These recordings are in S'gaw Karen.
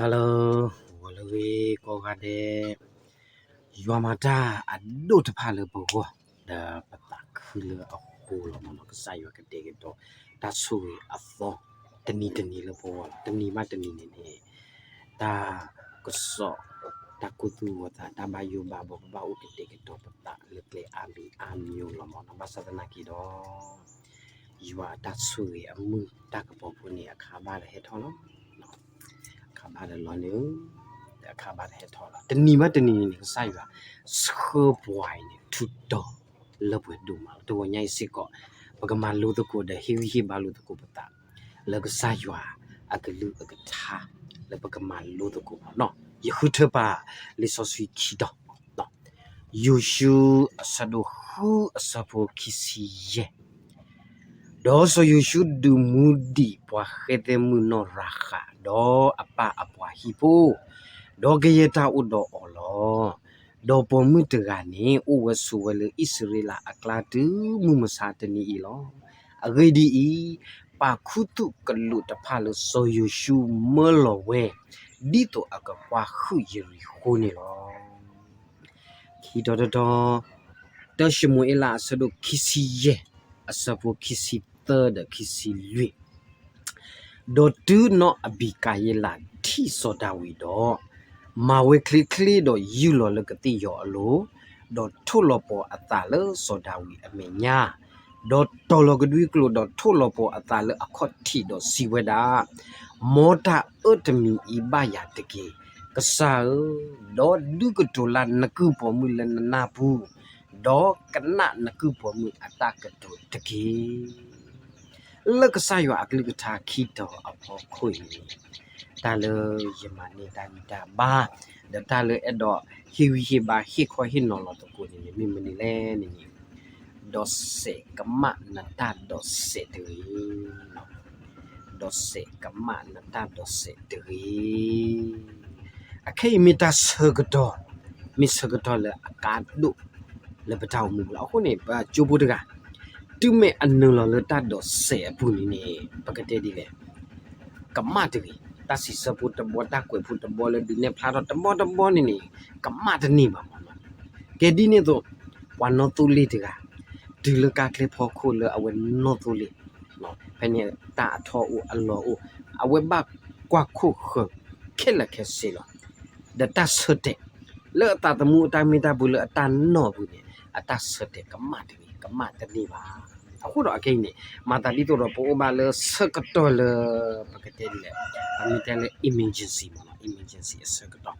Hello, ဂီၤလၢအဂ့ၤကိးဂၤဒဲး, ယွၤမၤတၢ်အဒိၣ်တဖၣ်လၢပဂီၢ်, ဒီးပသးခုလၢအဃိလီၤမ့ၢ်နီၤ, ကစၢ်ယွၤကတဲာ်ကတီၤတၢ်ဆိၣ်ဂ့ၤအသီ တနံၤတနံၤလၢပဂီၢ်, တနံၤဘၣ်တနံၤန့ၣ်န့ၣ် တၢ်ကစီၣ်, တၢ်ကူၣ်သူၣ်ဂီၤသး, တၢ်ဘၣ်ယိၣ်ဘၣ်ဘီ, ပဘၣ်အိၣ်ကတဲာ်ကတီၤပသးလၢကျဲအါမံၤအါမံၤလီၤမ့ၢ်နီၤ, ဘၣ်ဆၣ်သနာ်က့ဒီး ယွၤအတၢ်ဆိၣ်ဂ့ၤအမုၢ်တၢ်ကပီၤဖိန့ၣ် အခါဘၣ်ဒီးဟဲထီၣ်လီၤ. အခါဘၣ်ဒီးလီၤန့ၣ်, အခါဘၣ်ဒီးဟဲထီၣ်လီၤ. တနံၤဘၣ်တနံၤန့ၣ် ကစၢ်ယွၤဆှၢပှၤအံၤန့ၣ် ထုးထီၣ်လၢပှဲၤဒိၣ်မးလီၤ. တဂီၤညါအံၤစ့ၢ်ကီး ပကမၤလိသကိးဒီး ဟ့ၣ်ဂံၢ်ဟ့ၣ်ဘါလိာ်သကိးပသး လၢကစၢ်ယွၤအကလုၢ်အကထါ လၢပကမၤလိသကိးမ့ၢ်နီၤ. ယဃုထၢပာ်လံာ်စီဆှံခံတီၤ ယိၤၡူ အဆၢဒိၣ်ဃု အဆၢဖိခံဆံယဲၢ်, ဒီးစီၤယိၤၡူဒုးမူဒံးပှၤဃဲသဲမုၣ်နီၢ်ရၤဃး ဒီးအပၢ်အပှၤဟံၣ်ဖိ, ဒီးကယဲၢ်တၢ်အိၣ်ဒီးအီၤလီၤ. ဒီးပိာ်မုၣ်တဂၤန့ၣ် အိၣ်ဝဲဆိးဝဲလၢအံၣ်စရ့လးအကျါတုၤမုၢ်မဆါတနံၤအံၤလီၤ. အဂ့ၢ်ဒ်အံၤ, ပာ်ခူသူၣ်ကလူးတဖၣ်လၢစီၤယိၤၡူမၢလီၤဝဲ ဒ်သိးအကကွၢ်ဟုၣ်ယရံၤဃိန့ၣ်လီၤ. ခံတီၤတတီၤ, တၢၡမူၤအ့လးအဆၢဒိၣ်ခံဆံယဲၢ် အဆၢဖိခံဆံသၢဒီးခံဆံလွံၢ်, ဒီးတုၤနီၢ်အဘံကၤယ့လးထံၣ်စီၤဒၤဝံးဒီး, မၤဝဲချ့ချ့ဒီးယူၢ်လီၤလၢကသ့ၣ်ယီၤအလိၤ, ဒီးထိၣ်လီၤပှီၤအသးလၢစီၤဒၤဝံးအမဲာ်ညါ, ဒီးတီၤလီၤကဒွံကျိာ်ဒီးထိၣ်လီၤပှီၤအသးလၢအခီၣ်ထံးဒီးစံးဝဲဒၣ်, မ်တၢ်အၢတမံၤအံၤဘၣ်ယၤတက့ၢ်, ကစၢ်ဧၢ, ဒီးဒုးကတိၤလၢနကုၢ်ပိာ်မုၣ်လၢနနၢ်ပူၤ, ဒီးကနၣ်နကုၢ်ပိာ်မုၣ်အတၢ်ကတိၤတက့ၢ်. လၢကစၢ်ယွၤအကလုၢ်ကထါခံတီၤအဖီခိၣ်အံၤန့ၣ်, တၢ်လၢယမၤန့ၢ်တၢ်ဂံၢ်တၢ်ဘါ, ဒီးတၢ်လၢအဲၣ်ဒိးဟ့ၣ်ဂံၢ်ဟ့ၣ်ဘါဟ့ၣ်ခီဟ့ၣ်နီၤလီၤသကိးန့ၣ်န့ၣ် မ့ၢ်မနုၤလဲၣ်န့ၣ်န့ၣ်, ဒိးစဲးကမၣ်နတၢ်ဒိးစဲးတဂ့ၤ ဒိးစဲးကမၣ်နတၢ်ဒိးစဲးတဂ့ၤ. အခဲအံၤမ့ၢ်တၢ်ဆၢကတီၢ်, မ့ၢ်ဆၢကတီၢ်လၢအကါဒိၣ်လၢပတၢ်အိၣ်မူပူၤလီၤ. အဃိန့ၣ် ပကၠိဖိတဂၤ, တုၤမ့ၢ်အနုာ်လီၤလၢတၢ်ဒိးစဲးအပူၤန့ၣ်န့ၣ် ပကတဲဒ်လဲၣ်, ကမၣ်တဂ့ၤ. တၢ်စံးဆၢဖိတဘီ တၢ်ကွဲးဖိတဘီလၢဒုးနဲၣ်ဖျါထီၣ်တဘီတဘီန့ၣ်န့ၣ် ကမၣ်တန့ၢ်ဘၣ်မ့ၢ်နီၤ. ကဲဒ်န့ၣ်အသိး, ပှၤနီၣ်သိလ့ၣ်တဂၤ, တုၤလၢကါကျဲဖီခိၣ်လၢအဝဲနီၣ်သိလ့ၣ်, ဖဲန့ၣ်တၢ်အထီအိၣ်အလီၢ်အိၣ်, အဝဲဘၣ်ကွၢ်ခိၣ်ဃၢၤခဲလၢာ်ခဲဆ့လီၤ. ဒီးတၢ်ဆၢတဲာ်, လၢအသးသမူအတၢ်မ့ၢ်တၢ်ဘၢလၢအတၢ်နီၢ်အပူၤန့ၣ် အတၢ်ဆၢတဲာ်ကမၣ်တဂ့ၤ, ကမၣ်တန့ၢ်ဘၣ်. အဃိဒီးအခဲအံၤန့ၣ် မၤသးဒ်သိးဒီးပအိၣ်ဘၣ်လၢဆၢကတီၢ်လၢ ပကတဲဒ်လဲၣ်, ပမ့ၢ်တဲလၢ emergency မ့ၢ်နီၤ, emergency အဆၢကတီၢ်.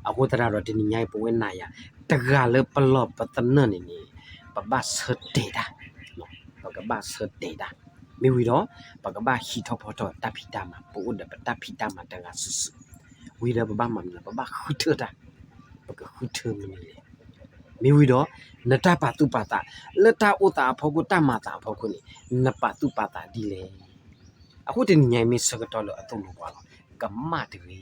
အဃိသတးဒီးတနံၤညါအံၤ ပဝဲနၤယၤ တဂၤလၢပလီၢ်ပသနၢၣ်န့ၣ်န့ၣ် ပဘၣ်ဆၢတဲာ်တၢ်, ပကဘၣ်ဆၢတဲာ်တၢ်. မ့ၢ်ဝံၤဒီး ပကဘၣ်ဟံးထီၣ်ဖီထီၣ်တၢ်ဖံးတၢ်မၤ, ပအိၣ်ဒီးပတၢ်ဖံးတၢ်မၤတဂၤစုာ်စုာ်. ဝံၤဒီးပဘၣ်မၤမနုၤလဲၣ်, ပဘၣ်ဃုထၢတၢ်, ပကဃုထၢမနုၤလဲၣ်. မ့ၢ်ဝံၤဒီး နတၢ်ပာ်သူၣ်ပာ်သး လၢတၢ်အိၣ်သးအဖီခိၣ် တၢ်မၤသးအဖီခိၣ်န့ၣ် နပာ်သူၣ်ပာ်သးဒ်လဲၣ်. အဃိတနံၤညါအံၤမ့ၢ်ဆၢကတီၢ်လၢအသိၣ်လိပှၤလီၤ. ကမၣ်တဂ့ၤ,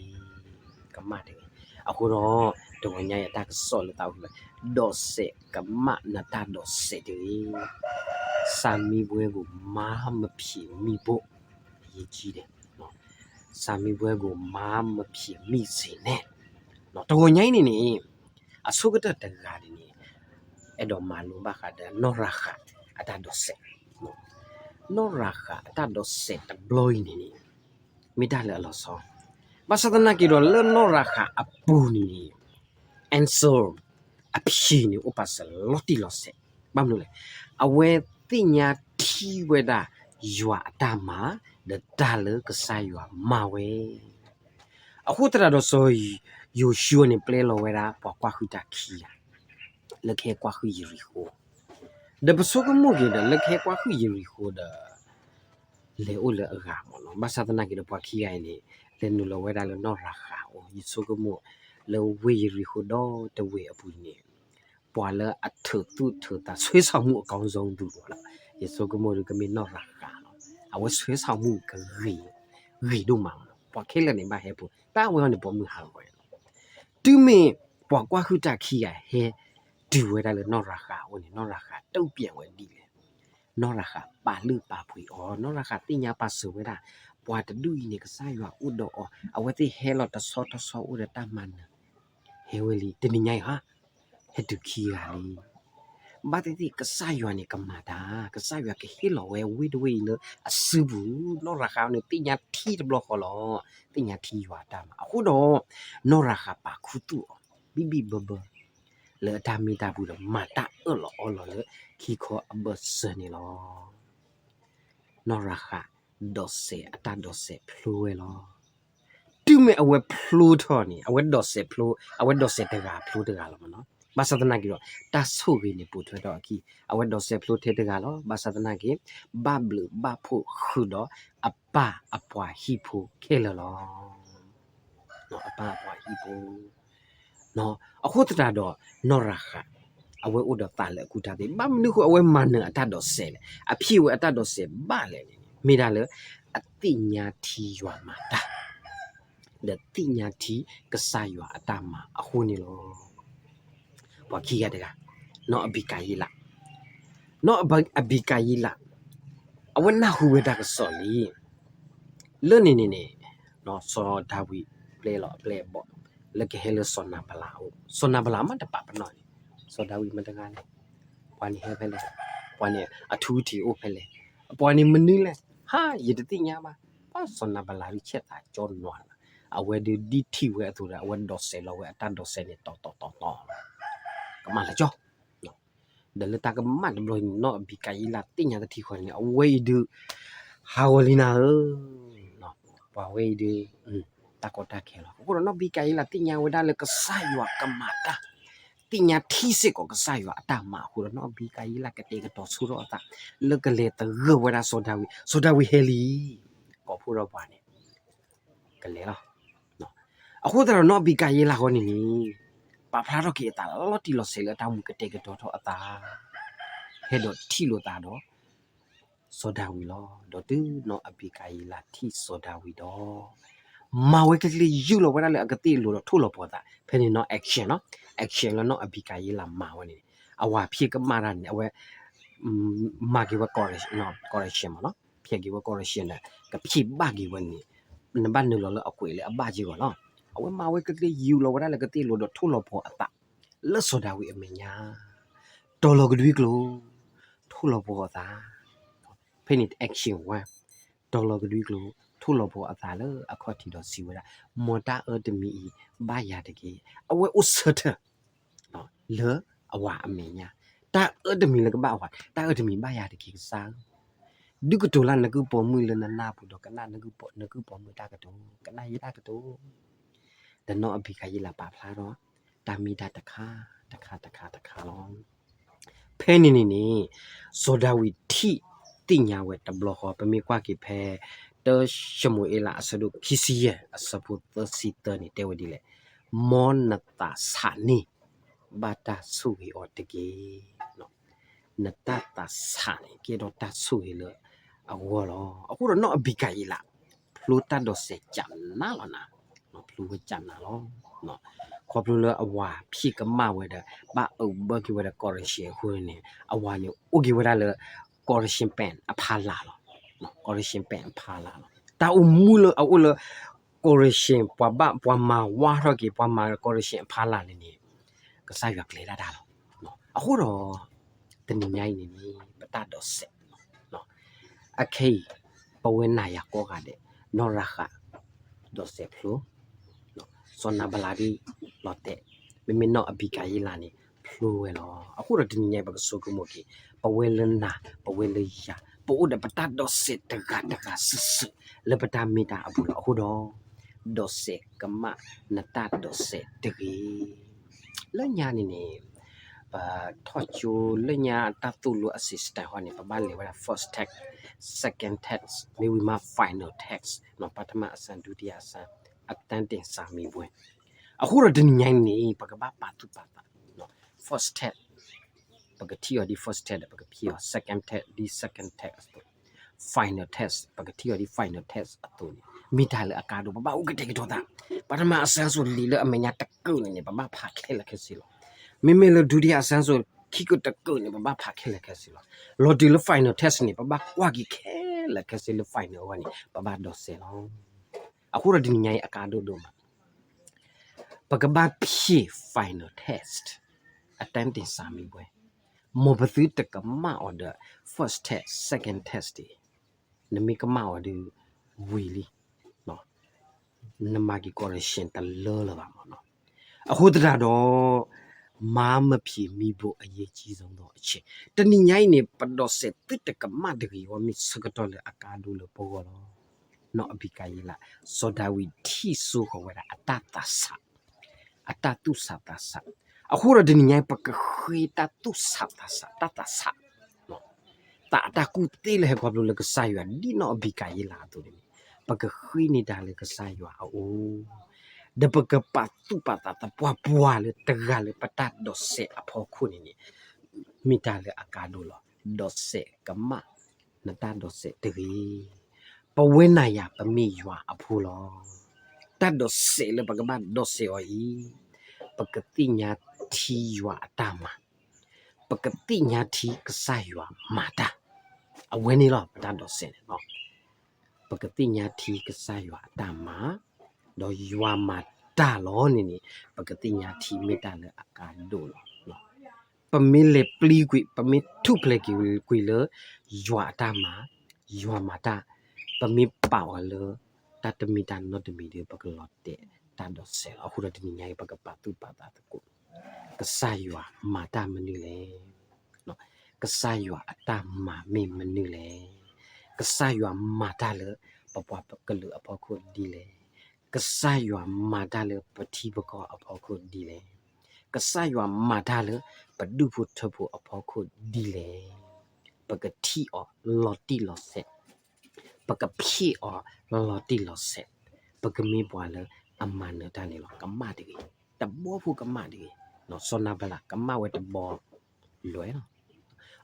ကမၣ်တဂ့ၤ. အဃိဒီး တဂီၤညါအံၤအတၢ်ကစီၣ်လၢသးအိၣ်လၢ ဒိးစဲးကမၣ်နတၢ်ဒိးစဲးတဂ့ၤ. စာမီးပွဲကို မါမဖြေမိဖို့ အရေးကြီးတယ်. စာမီးပွဲကို မါမဖြေမိစေနဲ့. တဂီၤညါအံၤန့ၣ်န့ၣ် အဆိကတၢၢ်တဂၤန့ၣ်န့ၣ် အဲၣ်ဒိးမၤလိဘၣ်ဃးဒီးနီၢ်ရၤဃးအတၢ်ဒိးစဲး. နီၢ်ရၤဃးအတၢ်ဒိးစဲးတဘျီအံၤန့ၣ်န့ၣ် မ့ၢ်တၢ်လၢအလီၤဆီ, ဘၣ်ဆၣ်သနာ်က့ဒီးလၢနီၢ်ရၤဃးအပူၤန့ၣ်န့ၣ် answer အဖြေန့ၣ် အိၣ်ပာ်စၢၤလီၤတံၢ်လီၤဆဲး. ဘၣ်မနုၤလဲၣ်, အဝဲသ့ၣ်ညါထံၣ်ဝဲဒၣ်ယွၤအတၢ်မၤ ဒီးတၢ်လၢကစၢ်ယွၤမၤဝဲ. အဃိသတးဒီးစီၤယိၤၡူန့ၣ် ပျဲလီၤဝဲဒၣ်ပှၤကွၢ်ဟုၣ်တၢ်ခံဂၤ လၢကဟဲကွၢ်ဟုၣ်ယရံၤဃိၤ, ဒီးပဆိကမိၣ်က့ၤဒီး လၢကဟဲကွၢ်ဟုၣ်ယရံၤဃိၤဒီး လဲၤအိၣ်လၢအဂၤမ့ၢ်နီၤ. ဘၣ်ဆၣ်သနာ်က့ဒီး ပှၤခံဂၤအံၤန့ၣ် လဲၤနုာ်လီၤဝဲဒၣ်လၢနီၢ်ရၤဃးအအိၣ်, ယဆိကမိၣ် လၢဝ့ၢ်ယရံၤဃိၤဒီတဝ့ၢ်အပူၤန့ၣ် ပှၤလၢအထုးသူၣ်ထုးသး ဆွဲဆောင်မှုအကောင်းဆုံးသူ လီၤ. ယဆိကမိၣ်ဒီး ကမ့ၢ်နီၢ်ရၤဃးလီၤ. အဝဲဆွဲဆောင်မှု ဂ့ၤဒိၣ်မးလီၤ. ပှၤခဲလၢာ်န့ၣ်ဘၣ်ဟဲပူၤ, တၢ်ဝဲအံၤန့ၣ် ပိာ်မုၣ်ဟးဂီၤလီၤ. တုၤမ့ၢ်ပှၤကွၢ်ဟုၣ်တၢ်ခံဂၤဟဲ တုၤဝဲဒၣ်လၢနီၢ်ရၤဃးအအိၣ်န့ၣ် နီၢ်ရၤဃးတုံ့ပြန်ဝဲဒ်လဲၣ်. နီၢ်ရၤဃးပာ်လုၢ်ပာ်ပှ့ၤအီၤ, နီၢ်ရၤဃးသ့ၣ်ညါပာ်စၢၤဝဲဒၣ် ပှၤတဒူၣ်အံၤန့ၣ် ကစၢ်ယွၤအိၣ်ဒီးအီၤ, အဝဲသ့ၣ်ဟဲလီၤတဆီတဆီအိၣ်ဒီးတၢ်မၤနၢၤ, ဟဲဝဲလံ တနံၤညါအံၤဟါ, ဟဲတုၤခံဂၤလံ. ဘၣ်သ့ၣ်သ့ၣ်ကစၢ်ယွၤန့ၣ်ကမၤတၢ်, ကစၢ်ယွၤကဟ့ၣ်လီၤဝဲဝ့ၢ်တဝ့ၢ်အံၤလၢအစုပူၤ, နီၢ်ရၤဃးန့ၣ်သ့ၣ်ညါထံတဘျီဃီလီၤ, သ့ၣ်ညါထံယွၤအတၢ်မၤ. အဃိဒီး နီၢ်ရၤဃးပာ်ခူသူၣ်အီၤ ဘံၣ်ဘံၣ်ဘၢဘၢ လၢအတၢ်မ့ၢ်တၢ်ပူၤဒီး မၤတၢ်အၢၣ်လီၤအီလီၤလၢခံခီအဘၢၣ်စၢၤန့ၣ်လီၤ. နီၢ်ရၤဃး ဒိးစဲးအတၢ်ဒိးစဲးဖျိဝဲလီၤ. တုၤမ့ၢ်အဝဲဖျိထီၣ်န့ၣ် အဝဲဒိးစဲးဖျိ, အဝဲဒိးစဲးတဂၤဖျိတဂၤလီၤမ့ၢ်နီၤ. ဘၣ်ဆၣ်သနာ်က့ဒီး တၢ်ဆိၣ်ဂ့ၤန့ၣ်ပိာ်ထွဲထီၣ်အခံ, အဝဲဒိးစဲးဖျိထဲတဂၤလီၤ. ဘၣ်ဆၣ်သနာ်က့ ဘၣ်ဘျုးဘၣ်ဖှိၣ်ဃုာ်ဒီးအပၢ်အပှၤဟံၣ်ဖိခဲလၢာ်လီၤ. အပၢ်အပှၤဟံၣ်ဖိ အဃိသတးဒီး နီၢ်ရၤဃး အဝဲအိၣ်ဒီးသးလၢအကူၣ်တၢ်သ့, ဘၣ်မနုၤဃိအဝဲမၤနၢၤအတၢ်ဒိးစဲးလဲၣ်, အဖံးဝဲအတၢ်ဒိးစဲးဘၣ်လဲၣ်န့ၣ် မ့ၢ်ဒၣ်လၢ အသ့ၣ်ညါထံယွၤမၤတၢ် ဒီးသ့ၣ်ညါထံကစၢ်ယွၤအတၢ်မၤအဃိန့ၣ်လီၤ. ပှၤခံဂၤတဂၤ နီၢ်အဘံကၤယ့လး, နီၢ်အဘံကၤယ့လး အဝဲနၢ်ဟူဝဲတၢ်ကစီၣ်လံ လၢန့ၣ်န့ၣ်န့ၣ် စီၤဒၤဝံးပျဲလီၤအပျဲၢ်အဘီၣ် လၢကဟဲလၢစီၤနၤဘလးအအိၣ်, စီၤနၤဘလးမ့ၢ်တပာ်ပနီၣ်န့ၣ် စီၤဒၤဝံးမ့ၢ်တဂၤလဲၣ်, ပှၤန့ၣ်ဟဲဖဲလဲၣ်, ပှၤန့ၣ်အထူအထံးအိၣ်ဖဲလဲၣ်, ပှၤန့ၣ်မနုၤလဲၣ်, ဟါ ယတသ့ၣ်ညါဘၣ်. ပှၤစီၤနၤဘလးဒုးဆဲးသးကၠီနွးလီၤ, အဝဲဒုးဒ်ထံၣ်ဝဲအသိးဒီး အဝဲဒိးစဲးလီၤဝဲအတၢ်ဒိးစဲးန့ၣ် တီတီတီတီလီၤ, ကမၣ်လၢကၠီ ဒီးလၢတၢ်ကမၣ်တဘျီန့ၣ် နီၢ်အဘံကၤယ့လးသ့ၣ်ညါတထံၣ်ဃီန့ၣ် အဝဲအံၤဒုး ဟးဂီၤလံနၤဧၢ, ပှၤဝဲအံၤဒုး တၢ်ကီတၢ်ခဲလီၤ. အဃိဒီးနီၢ်အဘံကၤယ့လးသ့ၣ်ညါဝဲဒၣ်လၢကစၢ်ယွၤကမၤတၢ်, သ့ၣ်ညါထံစ့ၢ်ကီးကစၢ်ယွၤအတၢ်မၤအဃိဒီး နီၢ်အဘံကၤယ့လးကတဲာ်ကတီၤဆိထီၣ်အသး လၢကလဲၤသဂၢၢ်ဝဲဒၣ်စီၤဒၤဝံး, စီၤဒၤဝံးဟဲလံ, ကိးဖှိၣ်ထီၣ်ပှၤန့ၣ် ကလဲၤလီၤ. အဃိသတးဒီးနီၢ်အဘံကၤယ့လးဃီန့ၣ်န့ၣ် ပာ်ဖျါထီၣ်က့ၤအသးလီၤတံၢ်လီၤဆဲးလၢအတၢ်အိၣ်မူကတဲာ်ကတီၤထီၣ်အသး, ဟဲဒီးထံၣ်လိာ်သးဒီး စီၤဒၤဝံးလီၤ. ဒီးတုၤနီၢ်အဘံကၤယ့လးထံၣ်စီၤဒၤဝံးဒီး မၤဝဲချ့ချ့ယူၢ်လီၤဝဲဒၣ်လၢအကသ့ၣ်အလိၤဒီးထိၣ်လီၤပှီၤအသး, ဖဲန့ၣ်နီၢ် action နီၢ် action လၢနီၢ်အဘံကၤယ့လးမၤဝဲန့ၣ် အဝၤဖံးကမၣ်တၢ်န့ၣ် အဝဲ မၤက့ၤဝဲ correction မ့ၢ်နီၢ်, ဖျဲးက့ၤဝဲ correction ဒီး ကဖံးဘၣ်က့ၤဝဲန့ၣ် နဘၣ်နုာ်လီၤလၢအကွဲးလၢအဘၣ်က့ၤဂီၤလီၤ. အဝဲမၤဝဲချ့ချ့ယူၢ်လီၤဝဲဒၣ်လၢကသ့ၣ်အလိၤဒီးထိၣ်လီၤပှီၤအသး လၢစီၤဒၤဝံးအမဲာ်ညါ တီၤလီၤကဒွံကျိၤ, ထိၣ်လီၤပှီၤအသး, ဖဲန့ၣ် action one တီၤလီၤကဒွံကျိၤ, ထိၣ်လီၤပှီၤအသးလၢအခီၣ်ထံးဒီးစံးဝဲဒၣ်, မ်တၢ်အၢတမံၤအံၤ ဘၣ်ယၤတဂ့ၤ. အဝဲအိၣ် certain လၢအဝၤအမဲာ်ညါ, တၢ်အၢတမံၤလၢကဘၣ်အဝၤ, တၢ်အၢတမံၤဘၣ်ယၤတဂ့ၤကစၢ်ဧၢ, ဒုးကတိၤလၢနကုၢ်ပိာ်မုၣ်လၢနနၢ်ပူၤဒီး ကနၣ်နကုၢ်ပိာ်မုၣ်တၢ်ကတိၤ, ကနၣ်ယတၢ်ကတိၤ ဒီးနီၢ်အဘံကၤယ့လးပာ်ဖျါထီၣ် တၢ်မ့ၢ်တၢ်တခါ တခါ တခါ တခါလီၤ. ဖဲန့ၣ်န့ၣ်န့ၣ် စီၤဒၤဝံးထံၣ်သ့ၣ်ညါဝဲတဘျီဃီ ပမ့ၢ်ကွၢ်က့ၤဖဲ တၢၡမူၤအ့လးအဆၢဒိၣ်ခံဆံယဲၢ် အဆၢဖိသၢဆံသၢန့ၣ် တဲဝဲဒ်လဲၣ်, မ်နသးဆးန့ၣ် ဘၣ်တၢ်ဆိၣ်ဂ့ၤအီၤတက့ၢ်. နတၢ်သးဆးန့ၣ် ကဲထီၣ်တၢ်ဆိၣ်ဂ့ၤလၢအဂီၢ်လီၤ. အဃိဒီးနီၢ်အဘံကၤယ့လး ဖျိတၢ်ဒိးစဲးကနးလီၤနၤ, ဖျိဝဲကနးလီၤ. ခီဖျိလၢအဝၤဖံးကမၣ်ဝဲဒီး ဘၣ်အၢဘၢက့ၤဝဲဒီး correction အဃိန့ၣ် အဝၤန့ၣ်အိၣ်က့ၤဝဲဒၣ်လၢ correction pen အဖီလာ်လီၤ. correction pen အဖီလာ်လီၤ. တၢ်အိၣ်မူလၢအအိၣ်လၢ correction ပှၤဘၣ်ပှၤမၤဝါထီၣ်က့ၤ ပှၤမၤ correction အဖီလာ်န့ၣ်န့ၣ် ကစၢ်ယွၤကျဲၤဒၣ်တၢ်လီၤ. အဃိဒီး တနံၤညါအံၤန့ၣ်န့ၣ် ပတၢ်ဒိးစဲး အခဲအံၤ ပဝဲနၤယၤကိးဂၤဒဲး နီၢ်ရၤဃး ဒိးစဲးဖျိ, စီၤနၤဘလးဒုးလီၤတဲာ်, မ့မ့ၢ်နီၢ်အဘံကၤယ့လးန့ၣ် ဖျိဝဲလီၤ. အဃိဒီးတနံၤညါအံၤ ပကဆိကမိၣ်က့ၤ ပဝဲလၢနၤ ပဝဲလၢယၤ ပအိၣ်ဒီးပတၢ်ဒိးစဲးတဂၤတဂၤစုာ်စုာ် လၢပတၢ်မ့ၢ်တၢ်အပူၤလီၤ. အဃိဒီး ဒိးစဲးကမၣ်နတၢ်ဒိးစဲးတဂ့ၤ. လၢညါန့ၣ်န့ၣ် ပထီၣ်ကၠိလၢညါတၢ်သိၣ်လိအ system ဟီန့ၣ် ပဘၣ်လဲၤဝဲဒၣ် first test, second test မ့ၢ်ဝံၤမး final test, ပထမအဆင့် ဒုတိယအဆင့် အတန်းတင်စာမေးပွဲ. အဃိဒီးတနံၤညါအံၤန့ၣ် ပကဘၣ်ပာ်သူၣ်ပာ်သး first test ပကထံၣ်အီၤဒ် first test ဒီး ပကထံၣ်အီၤ second test ဒ် second test အသိး, final test ပကထံၣ်အီၤဒ် final test အသိးန့ၣ် မ့ၢ်တၢ်လၢအကါဒိၣ် ပဘၣ်အိၣ်ကတဲာ်ကတီၤသး. ပထမအဆင့် လံာ်လၢအမဲာ်ညါတကၢၢ်န့ၣ်န့ၣ် ပဘၣ်ဖးခဲလၢာ်ခဲဆ့လီၤ. မ့မ့ၢ်လၢ ဒုတိယအဆင့် ခံကတကၢၢ်န့ၣ် ပဘၣ်ဖးခဲလၢာ်ခဲဆ့လီၤ. လီၤတုၤလၢ final test န့ၣ် ပဘၣ်ကွၢ်က့ၤခဲ လၢခဲစ့လၢ final အဂီၢ်န့ၣ် ပဘၣ်ဒိးစဲးလီၤ. အဃိဒီးတနံၤညါအံၤအကါဒိၣ်ဒိၣ်မး ပကဘၣ်ဖျ့ final test အတၢ်သ့ၣ်စးမံၤဝဲ, မ်ပသုတကမၣ်အီၤဒီး first test second test တဂ့ၤ. နမ့ၢ်ကမၣ်အီၤဒီး ဝံၤလံ နမၤက့ၤ correction တလၢလၢၤဘၣ်မးနီၤ. အဃိသတးဒီး မၤမဖျေမံဘိအရေးကြီးဆုံးသောအချက် တနံၤညါအံၤန့ၣ် ပဒိးစဲးသုတကမၣ်တဂ့ၤဝဲ မ့ၢ်ဆၢကတီၢ်လၢအကါဒိၣ်လၢပဂီၢ်လီၤ. နီၢ်အဘံကၤယံလး စီၤဒၤဝံးထံၣ်စိဃီၤဝဲဒၣ်အတၢ်သးဆး အတၢ်သူၣ်ဆးသးဆး, အဃိဒီးတနံၤညါအံၤ ပကဃ့တၢ်သူၣ်ဆးသးဆး တၢ်သးဆး သးအတၢ်ကူၣ်သ့လၢဟဲခီဖျိလၢကစၢ်ယွၤ ဒ်နီၢ်အဘံကၤယံလးအသိးန့ၣ် ပကဃ့န့ၢ်တၢ်လၢကစၢ်ယွၤအအိၣ်, ဒီးပကပာ်သူၣ်ပာ်သးသပှၢ်ပှၢ်လၢတဂၤလၢပတၢ်ဒိးစဲးအဖီခိၣ်န့ၣ်န့ၣ် မ့ၢ်တၢ်လၢအကါဒိၣ်လီၤ. ဒိးစဲးကမၣ် နတၢ်ဒိးစဲးတဂ့ၤ. ပဝဲနၤယၤပမ့ၢ်ယွၤအဖိလီၤ. တၢ်ဒိးစဲးလၢပကဘၣ်ဒိးစဲးအီၤအံၤ ပကသ့ၣ်ညါထံယွၤအတၢ်မၤ, ပကသ့ၣ်ညါထံကစၢ်ယွၤမၤတၢ်, အဝဲန့ၣ်လီၤ ပတၢ်ဒိးစဲးန့ၣ်လီၤ. ပကသ့ၣ်ညါထံကစၢ်ယွၤအတၢ်မၤ, ဒီးယွၤမၤတၢ်လီၤန့ၣ်န့ၣ် ပကသ့ၣ်ညါထံမ့ၢ်တၢ်လၢအကါဒိၣ်လီၤ. ပမ့ၢ်လဲၤပျံၤကွံာ် ပမ့ၢ်ထူၣ်ဖျဲးက့ၤကွံာ်လၢ ယွၤအတၢ်မၤ, ယွၤမၤတၢ်, ပမ့ၢ်ပာ်အီၤလၢ တၢ်တမံၤတၢ်နီတမံၤဒီး ပကလီၤတဲာ်တၢ်ဒိးစဲးလီၤ. အဃိဒီးတနံၤညါအံၤ ပကပာ်သူၣ်ပာ်သးသကိး ကစၢ်ယွၤမၤတၢ်မနုၤလဲၣ်. ကစၢ်ယွၤအတၢ်မၤမ့ၢ်မနုၤလဲၣ်. ကစၢ်ယွၤမၤတၢ်လၢ ပပှၤကလုာ်အဖီခိၣ်ဒ်လဲၣ်. ကစၢ်ယွၤမၤတၢ်လၢပထံပကီၢ်အဖီခိၣ်ဒ်လဲၣ်. ကစၢ်ယွၤမၤတၢ်လၢပဒူၣ်ဖိထၢဖိအဖီခိၣ်ဒ်လဲၣ်. ပကထံၣ်အီၤလီၤတံၢ်လီၤဆဲး, ပကဖျ့အီၤလီၤတံၢ်လီၤဆဲး, ပကမ့ၢ်ပှၤလၢအမၤနၢၤတၢ်န့ၣ်လီၤ. ကမၣ်တဂ့ၤ, တဘီဖိကမၣ်တဂ့ၤ, စီၤနၤဘလး ကမၣ်ဝဲတဘီလွဲလီၤ.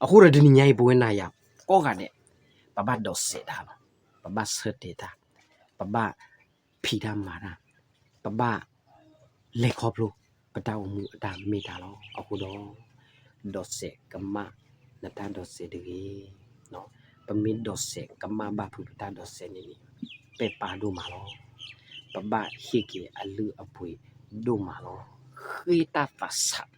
အဃိဒီးတနံၤညါအံၤ ပဝဲနၤယၤကိးဂၤဒဲး ပဘၣ်ဒိးစဲးတၢ်လီၤ. ပဘၣ်ဆၢတဲာ်တၢ်, ပဘၣ်ဖံးတၢ်မၤတၢ်, ပဘၣ်လဲၤခီဖျိ ပတၢ်အိၣ်မူအတၢ်မ့ၢ်တၢ်လီၤ. အဃိဒီး ဒိးစဲးကမၣ် နတၢ်ဒိးစဲးတဂ့ၤ. ပမ့ၢ်ဒိးစဲးကမၣ်ဘၣ်ဖုးပတၢ်ဒိးစဲးန့ၣ်န့ၣ် ပဲာ်ပါဒိၣ်မးလီၤ. ပဘၣ်ဟ့ၣ်က့ၤအလုၢ်အပှ့ၤဒိၣ်မးလီၤ. ဃ့တၢ်သးဆး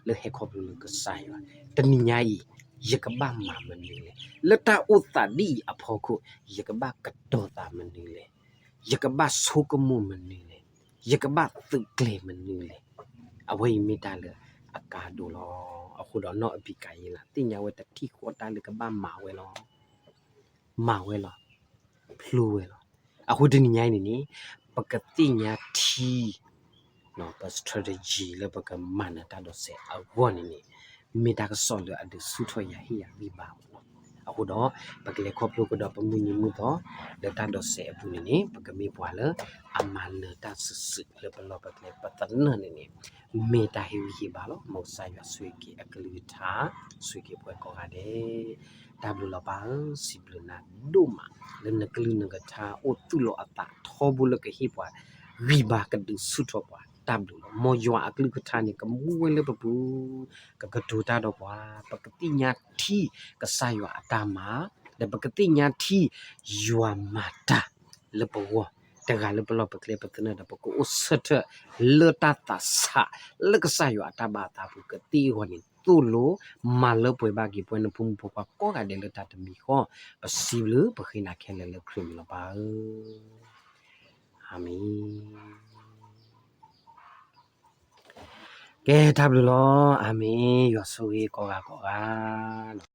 လၢဟဲခီဖျိလၢကစၢ်ယွၤ, တနံၤညါအံၤ ယကဘၣ်မၤမနုၤလဲၣ်. လၢတၢ်အိၣ်သးဒ်အံၤအဖီခိၣ် ယကဘၣ်ကတီၤသးမနုၤလဲၣ်. ယကဘၣ်ဆိကမိၣ်မနုၤလဲၣ်. ယကဘၣ်သုးကျဲၤမနုၤလဲၣ်. အဝဲအံၤမ့ၢ်တၢ်လၢအကါဒိၣ်လီၤ. အဃိဒီးနီၢ်အဘံကၤယံလး သ့ၣ်ညါဝဲတထံၣ်ဃီတၢ်လၢကဘၣ်မၤဝဲလီၤ. မၤဝဲလီၤ. ဖျိဝဲလီၤ. အဃိတနံၤညါအံၤန့ၣ်န့ၣ် ပကသ့ၣ်ညါထံ ပ strategy လၢပကမၤနၢၤတၢ်ဒိးစဲးအဂီၢ်န့ၣ်န့ၣ် မ့ၢ်တၢ်ကစီၣ်လၢအဒုးဆူၣ်ထီၣ်ယၤဟ့ၣ်ယၤဂံၢ်ဘါမးလီၤ. အဃိဒီး ပကလဲၤခီဖျိကဒီးပမုၢ်နံၤမုၢ်သီ လၢတၢ်ဒိးစဲးအပူၤန့ၣ်န့ၣ် ပကမ့ၢ်ပှၤလၢအမၤနၢၤတၢ်စုာ်စုာ်လၢပလီၢ်ပကျဲ ပသနၢၣ်န့ၣ်န့ၣ် မ့ၢ်တၢ်ဟ့ၣ်ဂံၢ်ဟ့ၣ်ဘါလီၤ. မ်ကစၢ်ယွၤဆိၣ်ဂ့ၤက့ၤအကလုၢ်ကထါ ဆိၣ်ဂ့ၤက့ၤပှၤကိးဂၤဒဲး တၢ်ဘျုးလီၤပၢ်ဧၢ, စံးဘျုးနၤဒိၣ်မး လၢနကလုၢ်နကထါအိၣ်သူၣ်လီၤအသးထီဘိလၢကဟ့ၣ်ပှၤဂံၢ်ဘါကဒုးဆူၣ်ထီၣ်ပှၤ တၢ်ဘျုးလီၤ. မ်ယွၤအကလုၢ်ကထါန့ၣ် ကမူဝဲလၢပပူၤ ကကတိၤတၢ်ဒီးပှၤ ပကသ့ၣ်ညါထံကစၢ်ယွၤအတၢ်မၤ ဒီးပကသ့ၣ်ညါထံယွၤမၤတၢ်လၢပဂီၢ် တဂၤလၢပလီၢ်ပကျဲပသနၢၣ်ဒီး ပကအိၣ်ဆၢထၢၣ်လၢတၢ်သးဆး လၢကစၢ်ယွၤအတၢ်ဘၣ်အသးပူၤကသ့အဂီၢ်န့ၣ် သိၣ်လိမၤလၢပှဲၤဘၣ်က့ၤပဝဲနဖိမုၣ်ဖိခွါကိးဂၤဒဲးလၢတၢ်တမံၤဃီ ပစံးဘျုးပဃ့နၤခဲလၢာ်လၢခရံာ်မံၤလီၤပၢ်ဧၢ, အၤမ့ၣ်. ကဲ တၢ်ဘျုးလီၤ, အၤမ့ၣ်, ယွၤဆိၣ်ဂ့ၤကိးဂၤကိးဂၤ